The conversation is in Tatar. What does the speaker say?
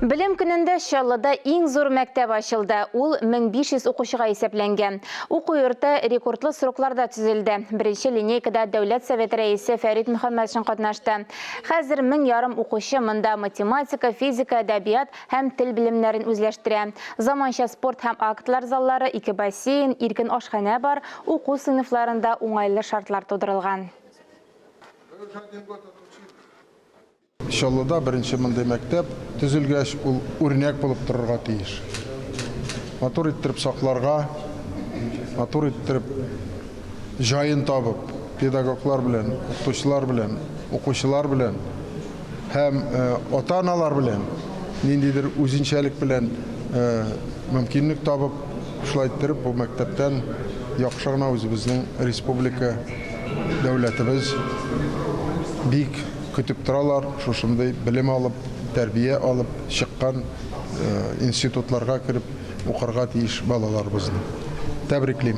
Белем көнендә Чаллыда иң зур мәктәп ачылды. Ул 1500 укучыга исәпләнгән. Уку йорты рекордлы срокларда төзелде. Беренче линейкада Дәүләт Советы Рәисе Фәрит Мөхәммәтшин катнашты. Хәзер 1500 укучы монда математика, физика, әдәбият һәм тел белемнәрен үзләштерә. Заманча спорт һәм актлар заллары, ике бассейн, иркен ашханә бар, уку сыйныфларында уңайлы шартлар тудырылган. Чаллыда беренче мондый мәктәп төзелгәч, ул үрнәк булып торырга тиеш. Матур иттереп сакларга, матур иттереп җаен табып, педагоглар белән, укытучылар белән, укучылар белән һәм ата-аналар белән ниндидер үзенчәлек белән мөмкинлек табып, шулай иттереп бу мәктәптән яхшы гына үзебезнең республика, дәүләтебез бик Көтеп торалар, шушындый белем алып, тәрбия алып чыккан институтларга кереп укырга тиеш балаларыбызны. Тәбриклим.